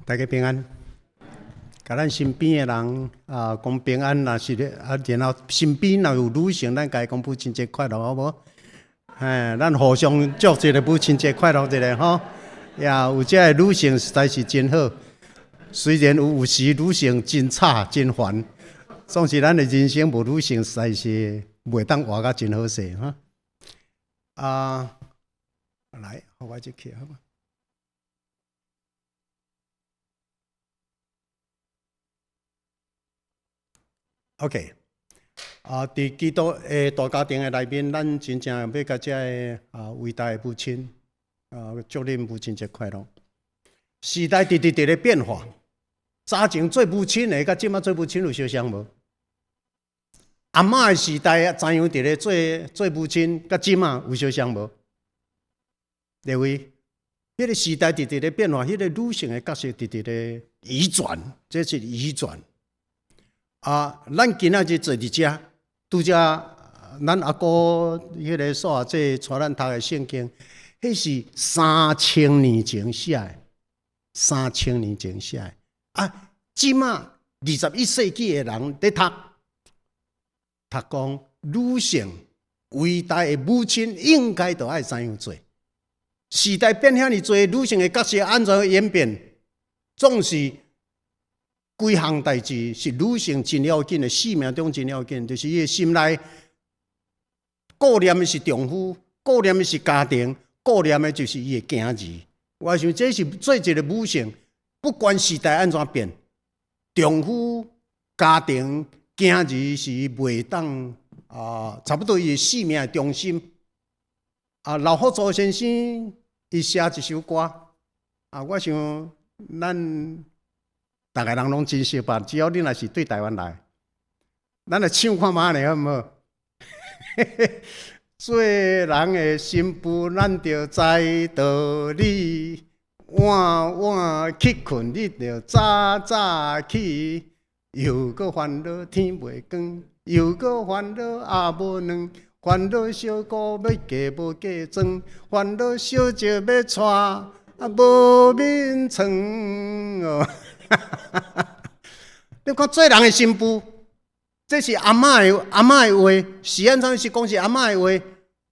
大家平安。共咱身邊的人啊，講平安，若是咧啊，然後身邊若有女性，咱共伊講母親節快樂，好無？嘿，咱互相祝一個母親節快樂一下吼。呀，有這个女性實在是真好。雖然有時女性真吵真煩，總是咱的人生無女性，實在是袂當活甲真好勢哈。啊，來，予我這去好無？OK，啊，佇基督的大家庭的內面，咱真正欲共這个啊偉大的母親啊，祝恁母親節快樂。時代直直佇咧變化，早前做母親的，佮這馬做母親有相像無？阿嬤的時代怎樣佇咧做做母親，佮這馬有相像無？各位，彼個時代直直咧變化，彼個女性的角色直直咧移轉，這是移轉。啊，咱今仔日坐佇遮，拄才咱阿哥彼个數學姐帶咱讀的聖經，彼是三千年前寫的，三千年前寫的。啊，這馬21世紀的人咧讀，讀講女性偉大的母親應該著愛怎樣做？時代變遐爾濟，女性的角色按怎演變，總是。幾項代誌是女性真要緊的，生命中真要緊，就是伊的心內顧念的是丈夫，顧念的是家庭，顧念的就是伊的囝兒。我想這是做一個女性，不管時代按怎變，丈夫、家庭、囝兒是伊袂當啊，差不多伊的生命的中心。啊，劉福助先生伊寫一首歌，啊，我想咱。逐个人攏真熟吧？只要你若是對台灣來，咱來唱看覓呢，好毋好？做人的新婦，咱著知道理。晚晚去睏，你著早早起。又閣煩惱天袂光，又閣煩惱鴨無卵，煩惱小姑欲嫁無嫁妝，煩惱小叔欲娶啊無眠床哦。你看做人的新婦，這是阿嬤的阿嬤的話，是按怎是講是阿嬤的話，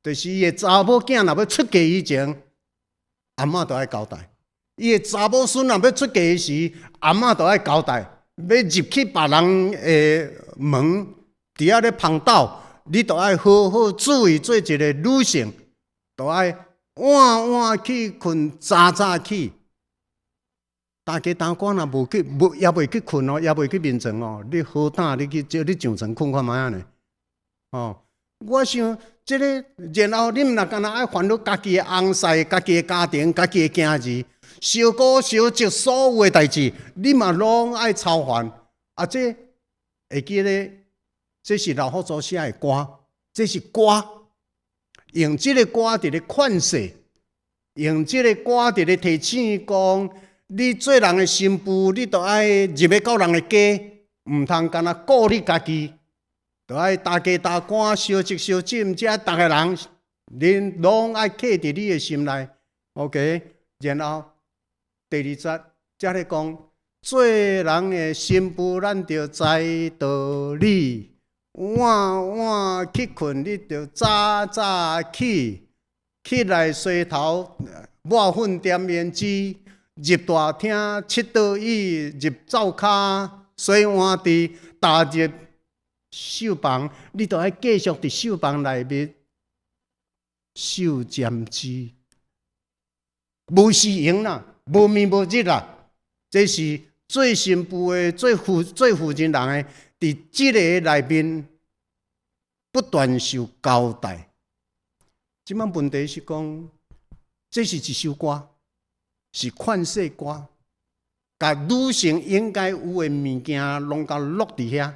就是伊的查某囝若欲出嫁以前，阿嬤都愛交代；伊的查某孫若欲出嫁時，阿嬤都愛交代。欲入去別人的門，佇遐咧捧斗，你都愛好好注意做一個女性，都愛晚晚去睏，早早起。大家當官若無去，無猶未去睏哦，猶未去眠床哦。你好膽，你去叫你上床睏看覓仔呢？哦，我想這个，然後你毋若干焦愛煩惱家己的翁婿、家己的家庭、家己的囝兒、小姑小侄所有的代誌，你嘛攏愛操煩。啊，這會記咧，這是劉福助寫的歌，這是歌，用這个歌佇咧勸世，用這个歌佇咧提醒講。你做人的新婦，你著愛入欲到人的家，毋通干焦顧你家己，著愛大家大官、小叔小妗，遮逐个人，恁攏愛刻佇你的心內。OK，然後第二節才咧講，做人的新婦，咱著知道理，晚晚去睏，你著早早起，起來梳頭、抹粉、點胭脂。入大廳，拭桌椅；入灶跤，洗碗池；踏入繡房，你著愛繼續佇繡房內面繡針織，無時閒啦，無眠無日啦。這是做新婦的、做負責人的，佇這个內面不斷受交代。這擺問題是講，這是一首歌。是勸世歌，共女性應該有的物件攏共錄佇遐。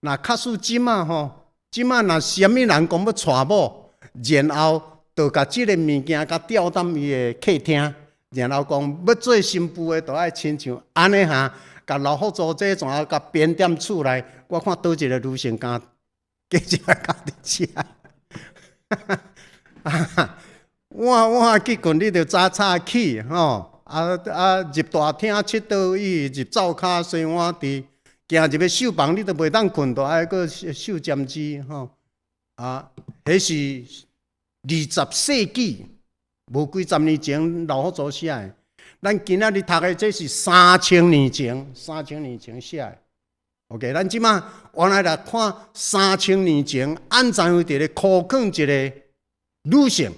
若假使這馬吼，這馬若啥物人講欲娶某，然後就共這个物件共吊踮伊的客廳，然後講欲做新婦的，就愛親像按呢哈，共劉福助這怎共編踮厝內，我看佗一個女性敢繼續共佇遮。晚晚去睏，你著早早起吼。啊啊入大廳七倒椅，入灶跤洗碗池，行入去繡房，你都袂當睏，都愛閣繡針織吼。啊，彼是20世紀，無幾十年前老夫子寫的。咱今仔日讀的這是三千年前，三千年前寫的。OK，咱這馬原來來看三千年前按怎樣佇咧苦勸一個女性，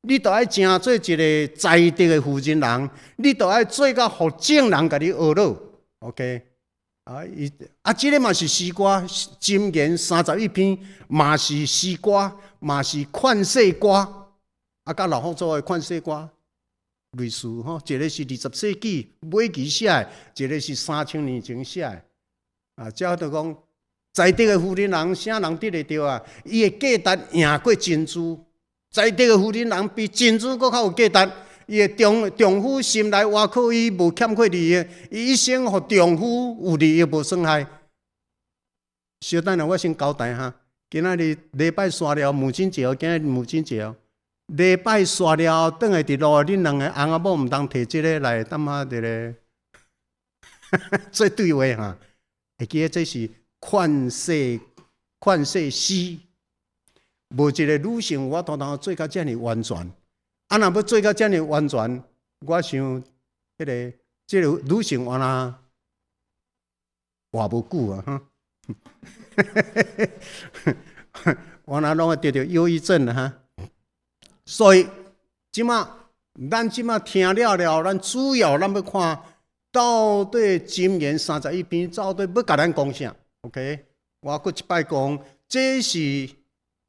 你著愛成做一個才德的婦人人，你著愛做甲予眾人共你呵咾。OK，啊，伊啊，這个嘛是詩歌，箴言31篇嘛是詩歌，嘛是勸世歌，啊，佮老夫子的勸世歌類似吼，一個是20世紀尾期寫的，一個是三千年前寫的。啊，這就講才德的婦人人，啥人得會著啊？伊的價值贏過珍珠。才德的婦人人比珍珠閣較有價值。伊的丈夫心內倚靠伊，無欠缺利益。伊一生予丈夫有利益，無損害。小等下，我先交代哈。今仔日禮拜煞了，母親節，今仔日母親節。禮拜煞了，轉來佇路，恁兩個翁仔某毋通提這個來，淡仔佇咧做對話哈。會記得這是勸世詩，無一個女性有法度通做甲遮爾完全。啊，若欲做甲遮爾完全，我想彼个這个女性原來活無久啊！哈，原來攏會得著憂鬱症哈。所以這馬咱這馬聽了了，咱主要咱欲看到底箴言31篇到底欲共咱講啥？OK，我閣一擺講，這是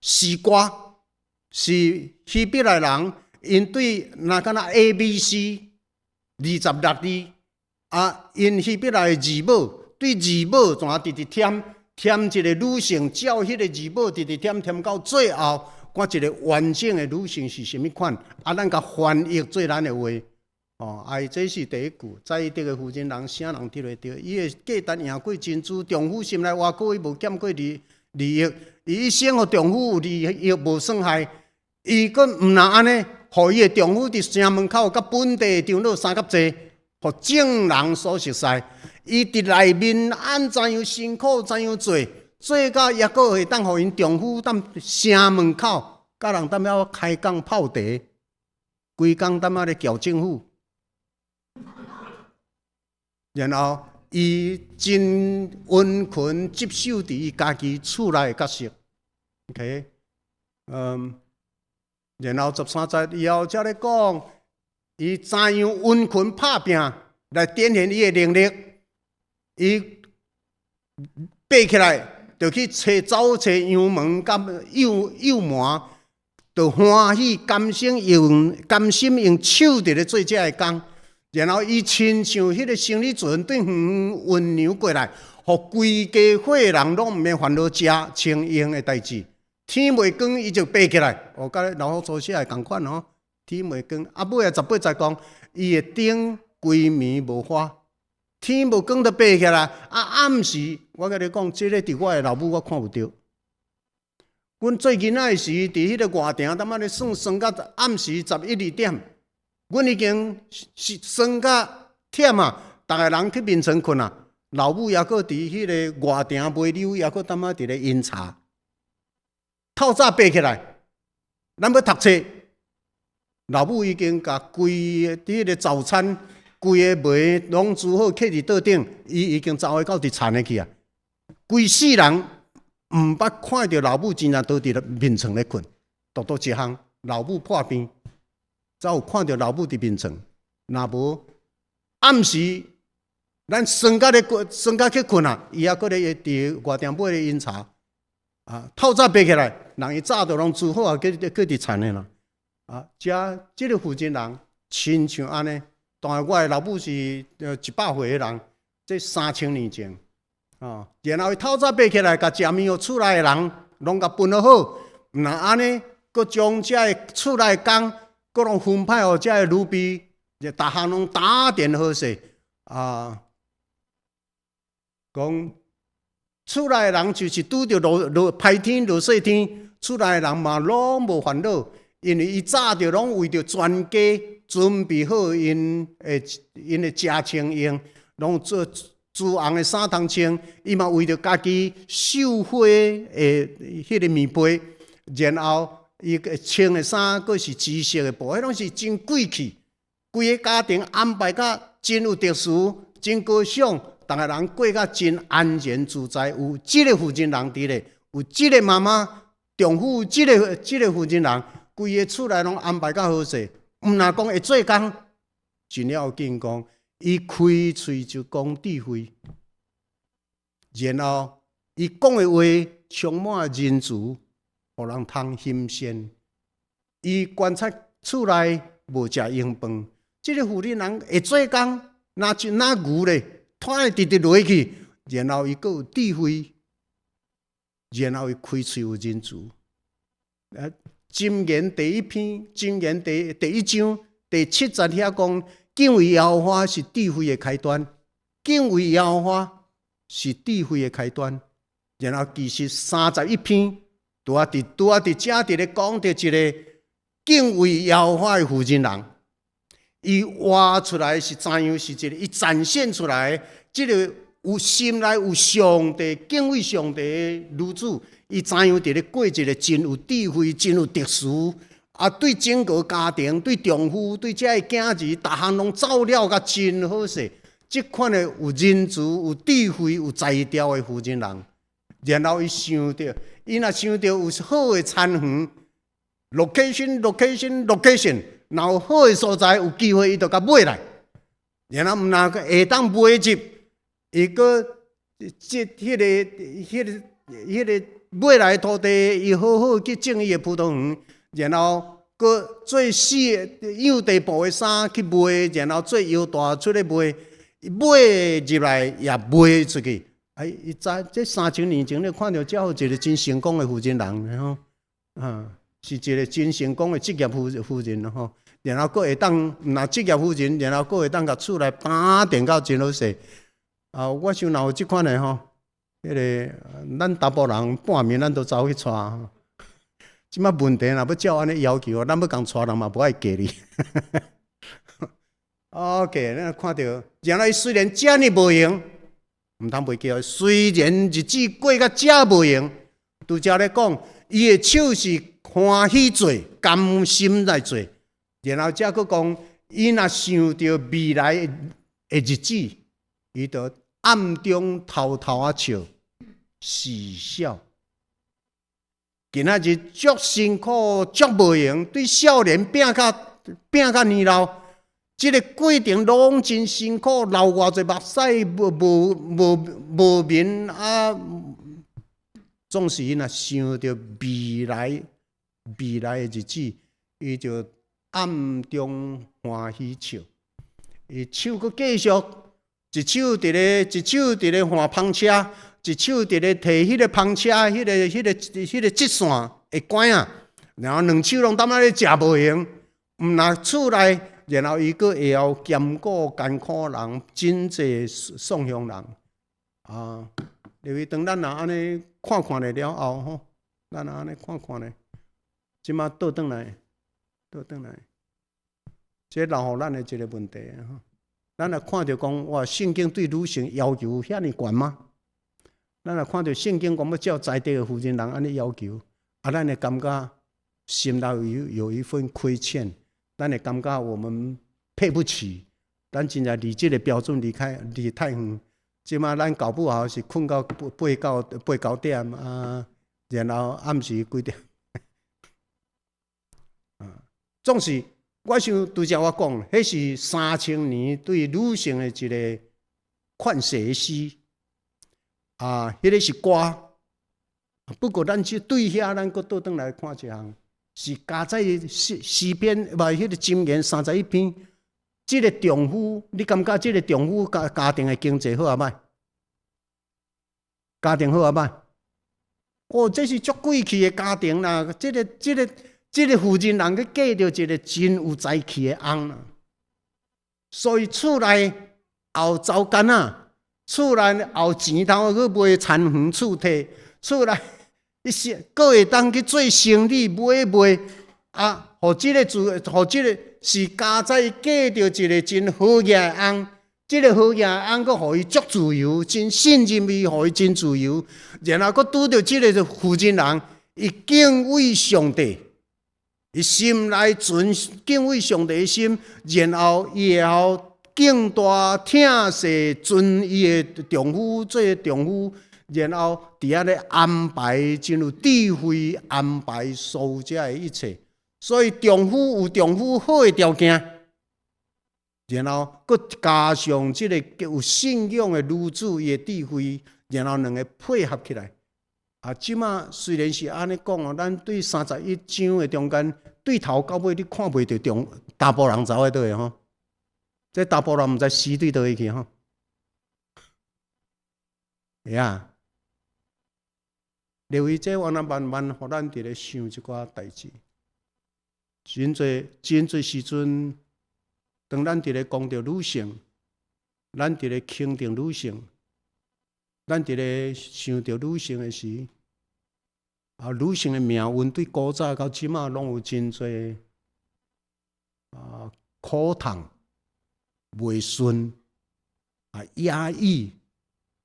詩歌，是希伯來人𪜶對若敢若 A、B、C 26字啊，𪜶希伯來字母對字母怎直直添添一个女性，照彼个字母直直添添到最後，看一个完整的女性是啥物款，啊，咱共翻譯做咱的話。哦，啊，這是第一句，才德的婦人人啥人得會著？伊的價值贏過珍珠，丈夫心內倚靠伊無欠過利益，伊一生予丈夫有利益無損害，伊閣毋若按呢，予伊的丈夫佇城門口佮本地長老相佮坐，予眾人所熟似。伊佇內面按怎樣辛苦怎樣做，做到抑閣會當予𪜶丈夫踮城門口，佮人踮遐開講泡茶，規工踮遐咧撬政府。然後，伊真殷勤執守佇伊家己厝內的角色，OK，然後13節以後才咧講，伊怎樣殷勤拍拚來展現伊的能力，伊爬起來就去揣走揣羊毛佮幼糜，就歡喜甘心用手佇咧做這个工。然後伊親像彼个生理船對遠遠運糧過來，予規家伙人攏毋免煩惱食穿用的代誌。天未光，伊就爬起來，哦，佮老夫子寫的仝款吼。天未光，啊，尾仔18節講，伊的燈規暝無花，天無光就爬起來。啊，暗時我共你講，這个佇我的老母我看有著。阮做囡仔的時，佇彼个外埕，踮仔咧耍耍到暗時十一二點。阮已經是耍甲忝啊，逐个人去眠床睏啊，老母猶閣佇彼个外埕賣溜，猶閣踮仔佇咧飲茶。透早爬起來，咱欲讀冊，老母已經共規个佇彼个早餐，規个糜攏煮好，放佇桌頂，伊已經走去到佇田的去啊。規世人毋捌看著老母真正倒佇眠床咧睏，獨獨一項，老母破病。才有看著老母佇眠床，若無暗時，咱耍甲咧睏，耍甲去睏啊，伊猶閣咧佇外埕尾咧飲茶。啊，透早爬起來，人伊早就攏煮好啊，閣佇田的啦。啊，遮這个婦人人親像按呢，當然我的老母是100歲的人，這3000年前，啊，然後伊透早爬起來，共食麵予厝內的人攏共分好，毋若按呢，閣將這个厝內工，閣攏分派予這个女婢，就逐項攏打點好勢啊！講厝內的人就是拄著落落歹天落細天，厝內的人嘛攏無煩惱。因為伊早就攏為著全家準備好𪜶的食穿用，攏做朱紅的衫通穿，伊嘛為著家己繡花的彼个棉被，然後伊穿的衫閣是紫色的布，彼攏是真貴氣。規个家庭安排甲真有特殊，真高尚，逐个人過甲真安然自在。有這个婦人人佇咧，有這个媽媽，丈夫這个婦人人，規个厝內攏安排甲好勢。毋若講會做工，真要緊講，伊開喙就講智慧，然後伊講的話充滿仁慈，予人通欣羨。伊觀察厝內無食閒飯，這个婦人人會做工，若像若牛咧，拖會直直落去，然後伊閣有智慧，然後伊開喙有仁慈。箴言第一篇，箴言第一章第七節遐講，敬畏耶和華是智慧的開端，敬畏耶和華是智慧的開端。然後其實31篇，拄仔佇遮佇咧講著一個敬畏耶和華的婦人人，伊活出來是怎樣？是一個伊展現出來，這個有心內有上帝敬畏上帝的女子，伊怎樣佇咧過一個真有智慧、真有特殊啊？對整個家庭、對丈夫、對這个囝兒，逐項攏照料甲真好勢。這款的有仁慈、有智慧、有才調的婦人人，然後伊想著，伊若想著有好的田園，location、location、location，若有好的所在，有機會伊就共買來。然後毋若會當買入，伊閣這彼個買來的土地，伊好好去種伊的葡萄園，然後閣做四樣地步的衫去賣，然後做腰帶出來賣，買入來也賣出去。哎，伊知這3000年前，你看著遮有一個真成功的婦人人吼，啊，是一個真成功的職業婦人吼。然後閣會當毋若職業婦人，然後閣會當共厝內打點到真好勢。啊，我想若有這款的吼，彼个咱查埔人半暝咱都走去娶。這擺問題若欲照按呢要求，咱欲共娶人嘛無愛嫁你。OK，咱看著，然後伊雖然遮爾無閒，毋通袂記哦。雖然日子過甲遮無閒，拄才咧講，伊的手是歡喜做，甘心來做。然後才閣講，伊若想著未來的日子，伊就暗中偷偷仔笑，嬉笑。今仔日足辛苦，足無閒，對少年變較年老，這个過程攏真辛苦，流偌濟目屎，無眠啊！總是伊若想著未來的日子，伊就暗中歡喜笑。伊手閣繼續，一手佇咧換篷車，一手佇咧提彼個篷車，彼個折線的桿仔，然後兩手攏淡仔咧食無閒，毋若厝內，然後伊閣會曉兼顧艱苦人，真濟送鄉人啊。因為當咱若按呢看看咧了後吼，咱若按呢看看咧，這馬倒轉來，倒轉來，這留予咱的一個問題吼。咱若看著講，哇，聖經對女性要求遐爾懸嗎？咱若看著聖經講欲照在地的婦人人按呢要求，啊，咱會感覺心內有一份虧欠，咱會感覺我們配不起，咱真正離這個標準離太遠。這馬咱搞不好是睏到八九點啊，然後暗時幾點？啊，總是我想拄才我講，彼是3000年對女性的一個勸世詩啊，彼個是歌。不過咱這對遐，咱閣倒轉來看一項，是加在詩篇，毋彼個箴言31篇。這個丈夫，你感覺這個丈夫家庭的經濟好抑歹？家庭好抑歹？哦，這是足貴氣的家庭啦！這個婦人人去嫁著一個真有才氣的翁啦，所以厝內後糟干仔，厝內後錢通去買田園厝地，厝內伊是閣會當去做生意買賣啊，予這个自，予這个是佳哉嫁著一个真好額的翁，這个好額的翁閣予伊足自由，真信任伊，予伊真自由，然後閣拄著這个婦人人，伊敬畏上帝，伊心內存敬畏上帝的心，然後伊會曉敬大疼細，尊伊的丈夫做丈夫，然後佇遐咧安排，真有智慧安排所有這的一切。所以丈夫有丈夫好的條件，然後閣加上這個有信仰的女子伊的智慧，然後兩个配合起來。啊，這馬雖然是按呢講哦，咱對31章的中間，對頭到尾你看袂著中查埔人走去佗位吼？這查埔人毋知死對佗位去吼？呀，利未這原來慢慢予咱佇咧想這寡代誌。真濟真濟時陣，當咱佇咧講著女性，咱佇咧肯定女性，咱佇咧想著女性的時，啊，女性的命運對古早到這馬攏有真濟啊苦痛、袂順、啊壓抑、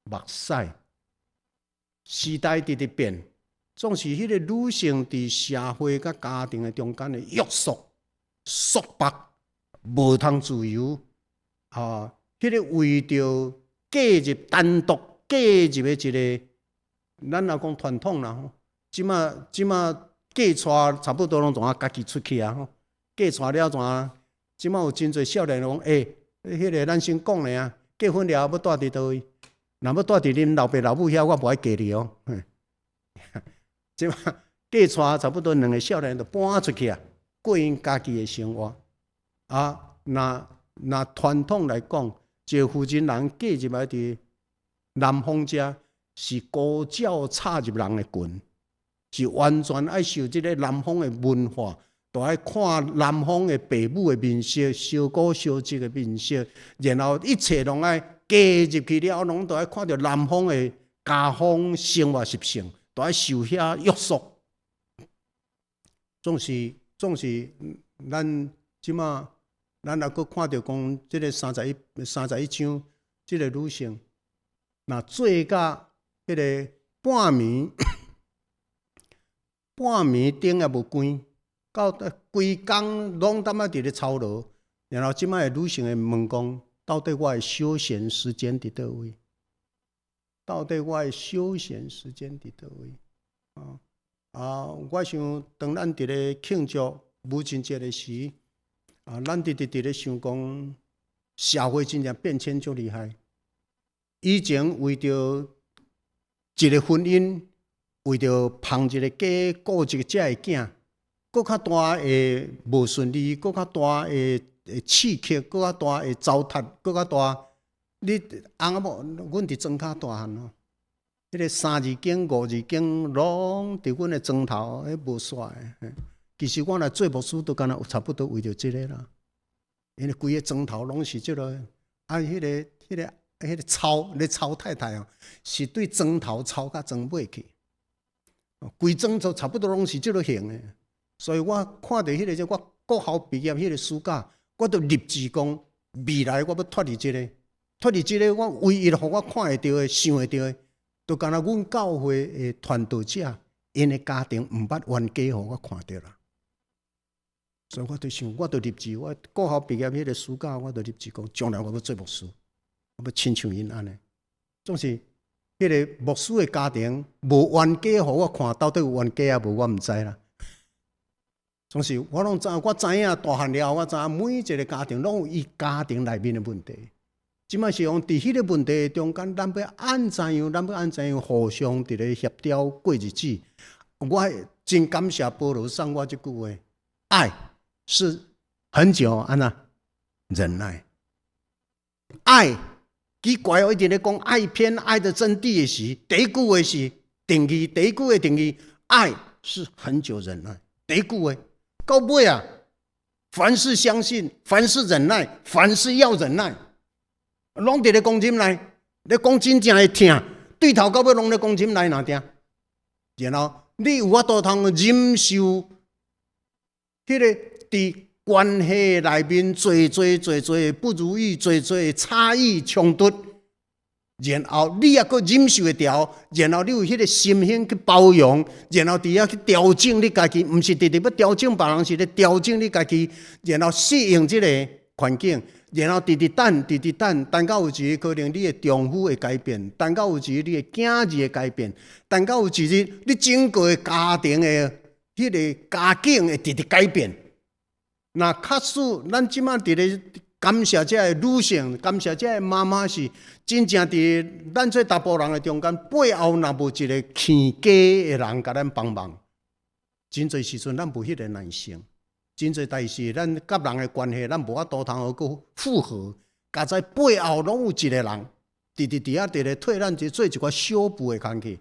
目屎。時代直直變，總是彼個女性佇社會佮家庭的中間的約束、束縛，無通自由。啊，彼個為著嫁入單獨嫁入的一個，咱若講傳統啦吼，這馬這馬嫁娶差不多攏怎啊家己出去啊吼，嫁娶了怎啊？這馬有真濟少年講，欸，彼個咱先講咧啊，結婚了後欲蹛佇佗位？若欲蹛佇恁老爸老母遐，我無愛嫁你哦。這馬嫁娶差不多兩个少年就搬出去啊，過𪜶家己的生活。啊，若若傳統來講，一个婦人人嫁入來佇男方遮，是孤腳插入人的群，是完全愛受這个男方的文化，都愛看男方的爸母的面色，相姑相叔的面色，然後一切攏愛嫁入去了後，攏都愛看著男方的家風生活習性，都愛受遐約束。總是總是，咱這馬咱若閣看著講，這个31章，這个女性，若做甲彼个半暝半暝燈也無關，到規工攏踮仔佇咧操勞，然後這擺的女性會問講：到底我的休閒時間佇佗位？到底我的休閒時間佇佗位？啊啊！我想當咱佇咧慶祝母親節的時，啊，咱直直佇咧想講，社會真正變遷足厲害。以前為著一个婚姻，為著捧一个家，顧一个這个囝，閣較大的無順利，閣較大的刺激，閣較大的糟蹋，閣較大。你翁仔某，阮佇莊跤大漢吼，彼个三字經、五字經，攏佇阮的床頭，彼無煞的。其實我若做牧師，都敢若有差不多為著這个啦。因為規个床頭攏是這个，啊，彼个、彼个、彼个抄咧抄太太哦，是對床頭抄到床尾去。規床都差不多攏是這个型的。所以我看著彼个，我國校畢業彼个暑假，我就立志講，未來我欲脫離這个，脫離這个，我唯一予我看會著的、想會著的，就敢若阮教會的傳道者，𪜶的家庭毋捌冤家予我看著啦。所以我就想，我就立志，我國校畢業彼个暑假，我就立志講，將來我欲做牧師，我欲親像𪜶按呢。總是彼个牧師的家庭無冤家予我看，到底有冤家抑無，我毋知啦。總是我攏知，我知影大漢了後，我知影每一个家庭攏有伊家庭內面的問題。這擺是講佇彼个問題中間，咱欲按怎樣？咱欲按怎樣互相佇咧協調過日子？我真感謝保羅送我這句話：愛是恆久按怎忍耐。愛奇怪哦，一直咧講愛篇愛的真諦的時，第一句話是定義，第一句的定義，愛是恆久忍耐。第一句話到尾啊，凡事相信，凡事忍耐，凡事要忍耐，攏佇咧講忍耐，咧講真正會疼，對頭到尾攏咧講忍耐爾定。然後你有法度通忍受彼个佇關係內面濟濟濟濟不如意，濟濟差異衝突，然後你抑閣忍受會牢，然後你有彼個心胸去包容，然後佇遐去調整你家己，毋是直直欲調整別人，是咧調整你家己，然後適應這個環境，然後直直等，直直等，等到有一日可能你的丈夫會改變，等到有一日你的囝兒會改變，等到有一日你整個的家庭的彼個家境會直直改變。若確實，咱這擺佇咧感謝這个女性，感謝這个媽媽是真正佇咱這查埔人的中間，背後若無一個徛家的人共咱幫忙，真濟時陣咱無彼個耐性，真濟代誌咱佮人的關係，咱無法度通好閣復合。佳哉背後攏有一個人，直直佇遐佇咧替咱做一寡小步的工課。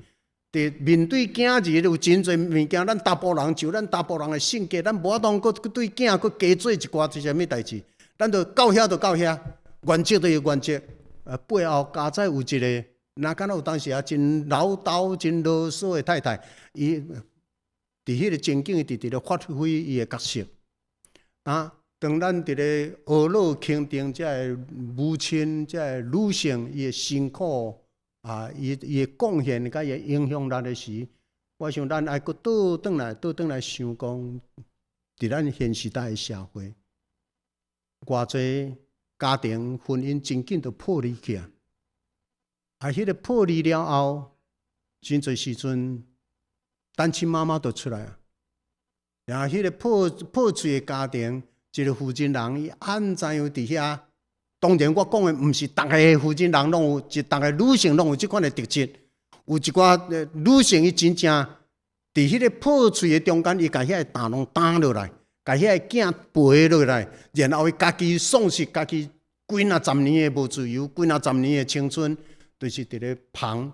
佇面對囝兒有真濟物件，咱查埔人就咱查埔人的性格，咱無法度閣對囝閣加做一寡這啥物代誌，咱就到遐就到遐，原則就是原則。背後佳哉有一個，若敢若有當時啊，真嘮叨、真囉嗦的太太，伊佇彼個情景，伊直直咧發揮伊的角色。啊，當咱佇咧呵咾肯定這个母親、這个女性伊的辛苦啊，伊的貢獻佮伊的影響力的時，我想咱愛閣倒轉來、倒轉來想講，佇咱現時代的社會，偌濟家庭婚姻真緊就破裂去啊！啊，彼個破裂了後，真濟時陣單親媽媽就出來啊。然後彼個破碎的家庭，一個負責人伊按怎樣佇遐？當然，我講的毋是逐个負責人攏有，一逐个女性攏有這款的特質。有一寡女性伊真正佇彼個破碎的中間，伊共遐個擔攏擔落來，共遐个囝背落來，然後伊家己喪失家己幾若十年的無自由，幾若十年的青春，就是佇咧旁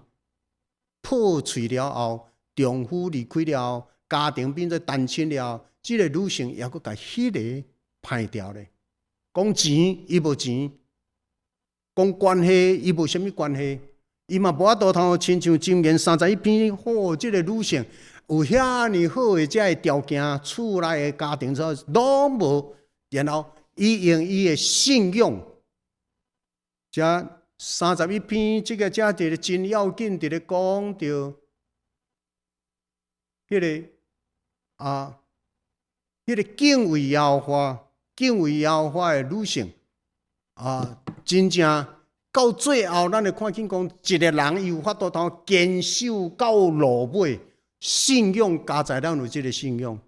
破碎了後，丈夫離開了後，家庭變做單親了，這个女性猶閣共彼个歹掉咧。講錢，伊無錢；講關係，伊無啥物關係。伊嘛無法度通親像箴言31篇，好，這个女性有遐爾好的這个條件，厝內的家庭之後攏無，然後伊用伊的信仰，這31篇這个這一個真要緊，佇咧講著彼个啊，彼个敬畏耶和華、敬畏耶和華的女性啊，真正到最後，咱會看見講一个人伊有法度通堅守到落尾，信仰佳哉咱有這个信仰，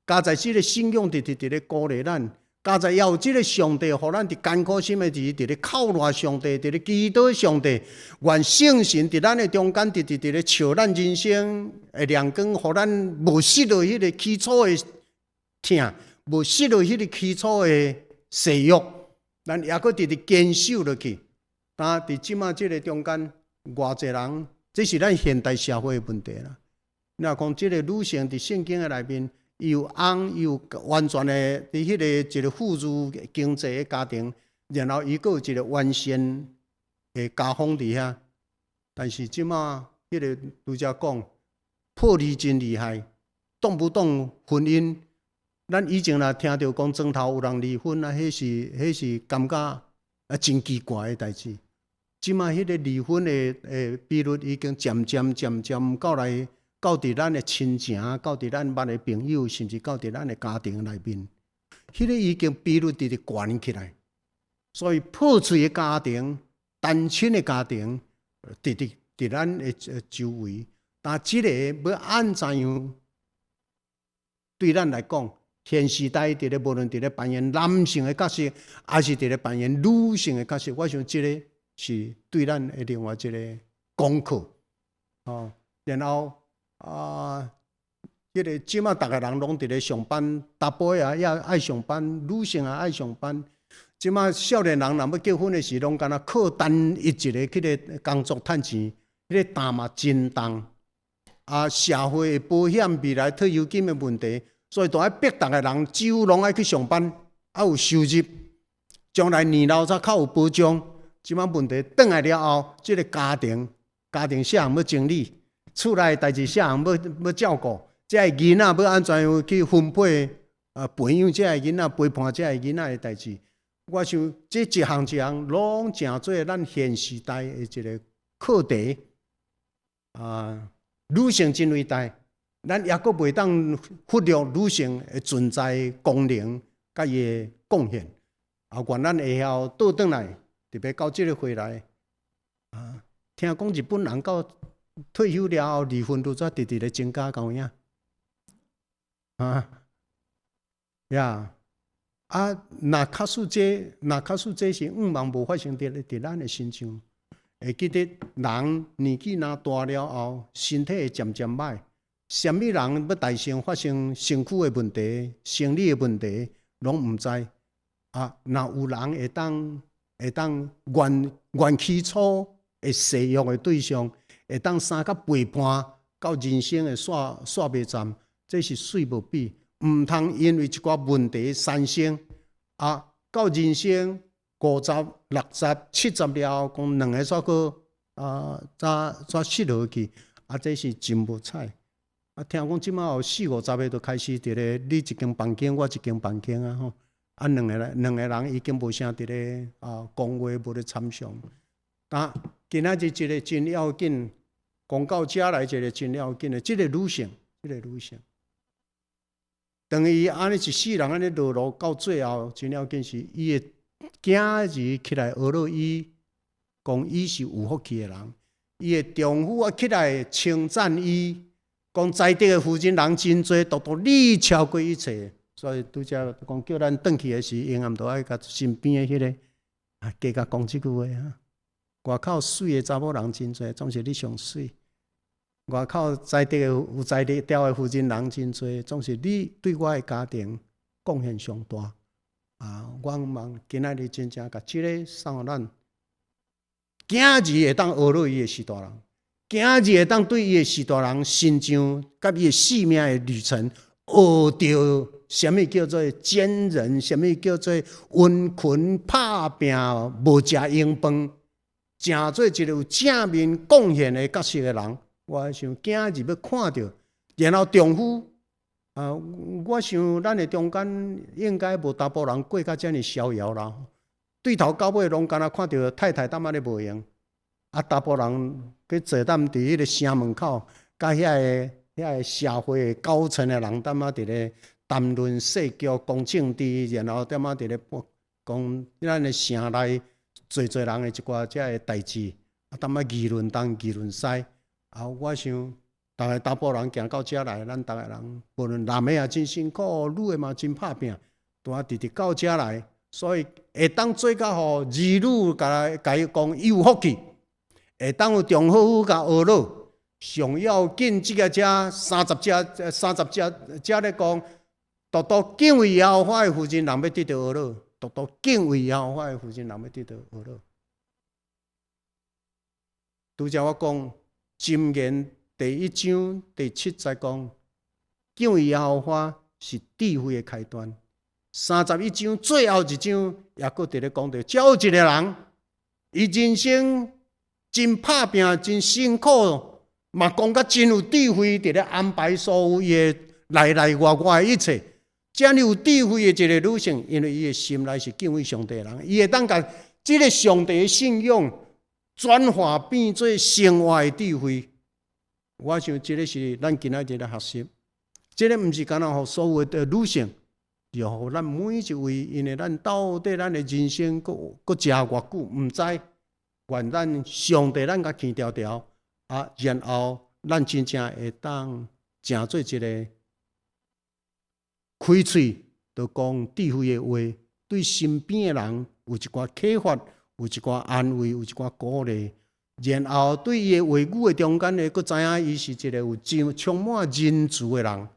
佳哉這个信仰直直佇咧鼓勵咱，佳哉也有這个上帝，予咱佇艱苦心的時，佇咧靠賴上帝，佇咧祈禱上帝，願聖神佇咱的中間，直直佇咧照咱人生的亮光，予咱無失落彼個起初的疼，無失落彼個起初的誓約，咱抑閣直直堅守落去。但佇這馬這个中間，偌濟人，這是咱現代社會的問題啦。你若講這个女性佇聖經的內面，伊有翁，伊有完全的佇彼個一個富足經濟的家庭，然後伊閣有一個完善的家風佇遐。但是這馬彼個拄才講破裂真厲害，動不動婚姻，咱以前若聽著講床頭有人離婚啊，彼是感覺啊真奇怪的代誌。這馬彼個離婚的比率已經漸漸漸漸到來到佇咱的親情，到佇咱捌的朋友，甚至到佇咱的家庭內面，彼個已經比率直直懸起來。所以破碎的家庭、單親的家庭，直直佇咱的周圍。但這個欲按怎樣對咱來講，現時代佇咧無論佇咧扮演男性的角色，抑是佇咧扮演女性的角色，我想這个是對咱的另外一个功課。哦，然後啊，彼個這馬逐个人攏佇咧上班，查埔仔也愛上班，女性也愛上班。這馬少年人若欲結婚的時，攏敢若靠單一一个去咧工作趁錢，彼個擔嘛真重。啊，社會的保險、未來退休金的問題，所以都愛逼逐个人，幾乎攏愛去上班，啊有收入，將來年老才較有保障。這馬問題轉來了後，這个家庭，家庭啥人欲整理？厝內的代誌啥人欲照顧？這个囡仔欲按怎樣去分配？培養這个囡仔、陪伴這个囡仔的代誌。我想這一項一項攏成做咱現時代的一個課題。啊，女性真偉大，咱抑閣袂當忽略女性的存在功能佮伊的貢獻。啊，願咱會曉倒轉來，特別到這个歲來，啊，聽講日本人到退休了後，離婚率才直直咧增加，敢有影？啊，呀，啊，若假使這，若假使這是向望無發生佇咱的身上，會記得人年紀若大了後，身體會漸漸歹。啥物人欲代先發生身軀的問題、生理的問題，攏毋知。啊，若有人會當原起初的誓約的對象，會當相佮陪伴到人生的煞尾站，這是媠無比。毋通因為一寡問題產生，啊，到人生50、60、70了後，講兩个煞閣啊，煞失落去，啊，這是真無彩。啊，聽講這馬有四五十个就開始佇咧，你一間房間，我一間房間啊吼。啊，兩個人已經無啥佇咧啊講話，無咧參詳。啊，今仔日一個真要緊，講到遮來一個真要緊的，這個女性，當伊按呢一世人按呢落落到最後，真要緊是伊的囝兒起來呵咾伊，講伊是有福氣的人。伊的丈夫啊起來稱讚伊，講才德的婦人人真濟，獨獨你超過一切。所以拄才講叫咱轉去的時，永遠都愛共身邊的彼个啊，加共講這句話啊。外口媠的查某人真濟，總是你上媠。外口才德的有才德調的婦人人真濟，總是你對我的家庭貢獻上大。啊，我望今仔日真正共這个送予咱囝兒會當呵咾伊的序大人，囝兒會當對伊的序大人身上佮伊的生命的旅程，學著啥物叫做堅韌，啥物叫做溫勤拍拚，無食閒飯，成做一個有正面貢獻的角色的人。我想囝兒欲看著，然後丈夫啊，我想咱的中間應該無查埔人過甲遮爾逍遙啦。對頭到尾攏干焦看著太太踮仔咧無閒，啊，查埔人去坐踮佇彼个城門口，佮遐個社會高層的人踮仔佇咧談論世局、講政治，然後踮仔佇咧講咱的城內濟濟人的一寡遮个代誌，啊，踮仔議論東議論西。啊，我想，逐个查埔人行到遮來，咱逐个人無論男的也真辛苦，女的嘛真拍拚，拄仔直直到遮來，所以會當做甲予兒女共伊講伊有福氣，會當有丈夫共呵咾，上要緊這个遮30節30節遮咧講，獨獨敬畏耶和華的婦人，人欲得著呵咾，獨獨敬畏耶和華的婦人，人欲得著呵咾。拄才我講。箴言第一章第七節講，敬畏耶和華是智慧的開端。31章最後一章也閣佇咧講著，只有一个人，伊人生真拍拚，真辛苦，嘛講甲真有智慧，佇咧安排所有伊的內內外外的一切。遮爾有智慧的一个女性，因為伊的心內是敬畏上帝的人，伊會當共這个上帝的信仰轉化變做生活的智慧。我想這个是咱今仔日咧學習，這个毋是干焦予所有的女性，是予咱每一位，因為咱到底咱的人生閣閣食偌久，毋知。願咱上帝咱共牽牢牢，啊，然後咱真正會當成做一个開喙就講智慧的話，對身邊的人有一寡啟發，有一寡安慰，有一寡鼓勵。然後對伊的話語的中間呢，閣知影伊是一個有真充滿仁慈的人，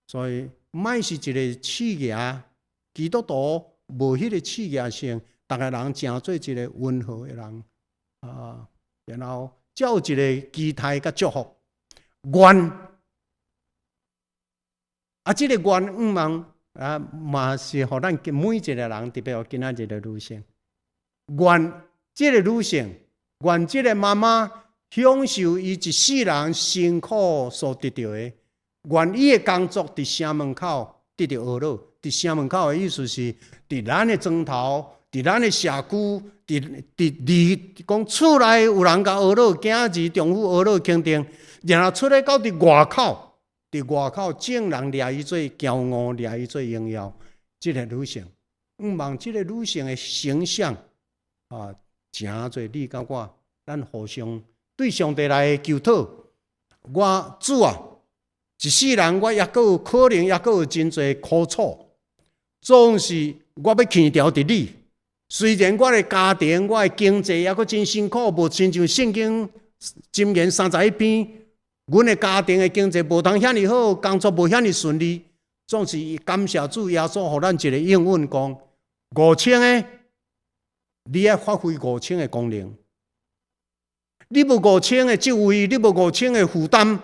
所以莫是一个刺額，基督徒無彼个刺額性，逐个人成做一个溫和的人啊，然後才有一个期待佮祝福。願啊，這个願望啊，嘛是予咱每一个人，特別予今仔日的女性，願這个女性，願這个媽媽享受伊一世人辛苦所得著的，願伊的工作佇城門口得著呵咾。佇城門口的意思是，佇咱的莊頭，佇咱的社區，佇佇佇講厝內有人共呵咾，囝兒丈夫呵咾肯定，然後出來到佇外口，佇外口眾人掠伊做驕傲，掠伊做榮耀。這个女性，毋望這个女性的形象啊，誠濟你佮我，咱互相對上帝來求討。我主啊，一世人我抑閣有可能，抑閣有真濟苦楚，總是我欲牽牢佇你。雖然我的家庭、我的經濟抑閣真辛苦，無親像聖經箴言31篇，阮的家庭的經濟無通遐爾好，工作無遐爾順利，總是感謝主耶穌，予咱一个應允講五千个，你愛發揮五千个功能。你無五千个職位，你無五千个負擔，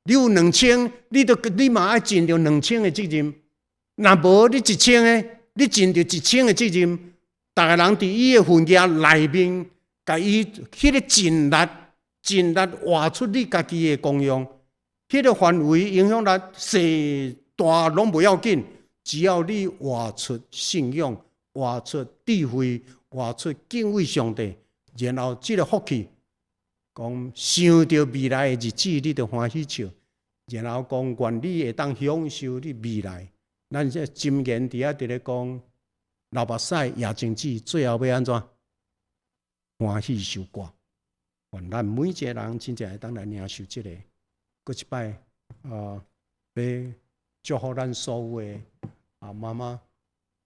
你有兩千，你著你嘛愛盡著兩千个責任。若無你一千个，你盡著一千个責任。逐个人佇伊的份業內面，共伊彼个盡力、盡力活出你家己的功用。彼个範圍影響力細大攏無要緊，只要你活出信仰、活出智慧、活出敬畏上帝，然後這个福氣，講想著未來的日子，你就歡喜笑。然後講願你會當享受你未來。咱這箴言佇遐佇咧講，流目屎咽精子，最後欲按怎？歡喜收割。願咱每一个人真正會當來領受這个。閣一擺啊，欲祝福咱所有的啊媽媽，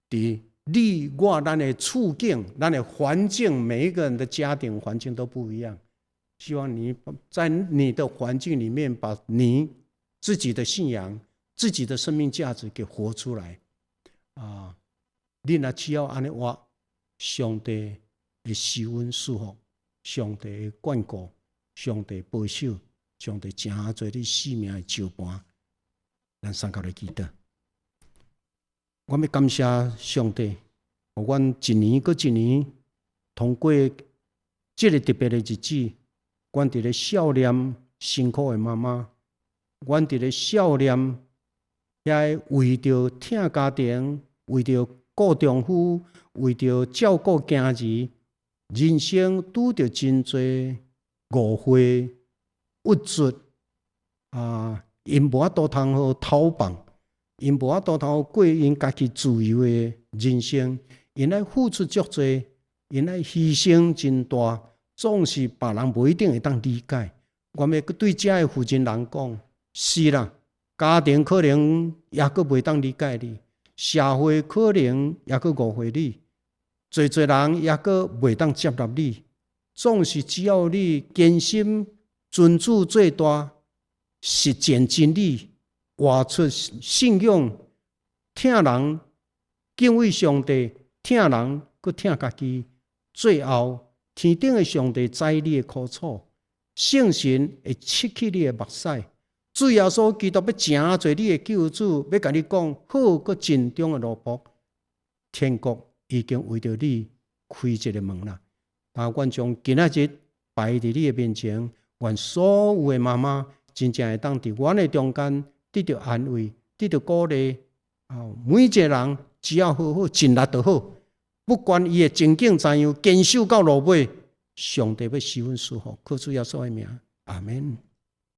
佇你我咱的處境、咱的環境，每一個人的家庭環境都不一樣。希望你在你的環境裡面，把你自己的信仰、自己的生命價值給活出來。啊，你若只要按呢活，上帝會施恩賜福，上帝會眷顧，上帝保守，上帝誠濟你生命的石盤。咱三個來祈禱。我欲感謝上帝，予阮一年閣一年通過這个特別的日子，阮佇咧孝念辛苦的媽媽，阮佇咧孝念遐為著疼家庭、為著顧丈夫、為著照顧囝兒，人生拄著真濟誤會、鬱卒啊，𪜶無法度通好逃放，𪜶無法度通好過𪜶家己自由的人生，𪜶愛付出足濟，𪜶愛犧牲真大，總是別人無一定會當理解。我欲對遮的負責人講，是啦，家庭可能猶閣袂當理解你，社會可能猶閣誤會你，濟濟人猶閣袂當接納你。總是只要你堅心尊主最大，實踐真理，活出信仰，疼人，敬畏上帝，疼人，閣疼家己，最後天頂的上帝知你的苦楚，聖神會拭去你的目屎。主耶穌基督欲成做你的救主，欲共你講好閣盡忠的奴僕，天國已經為著你開一个門啦。啊，阮將今仔日擺佇你的面前，願所有的媽媽真正會當佇阮的中間得著安慰，得著鼓勵。啊，每一个人只要好好盡力就好，不管伊的前景怎樣，堅守到落尾，上帝欲施恩賜福，靠主耶穌的名，阿門。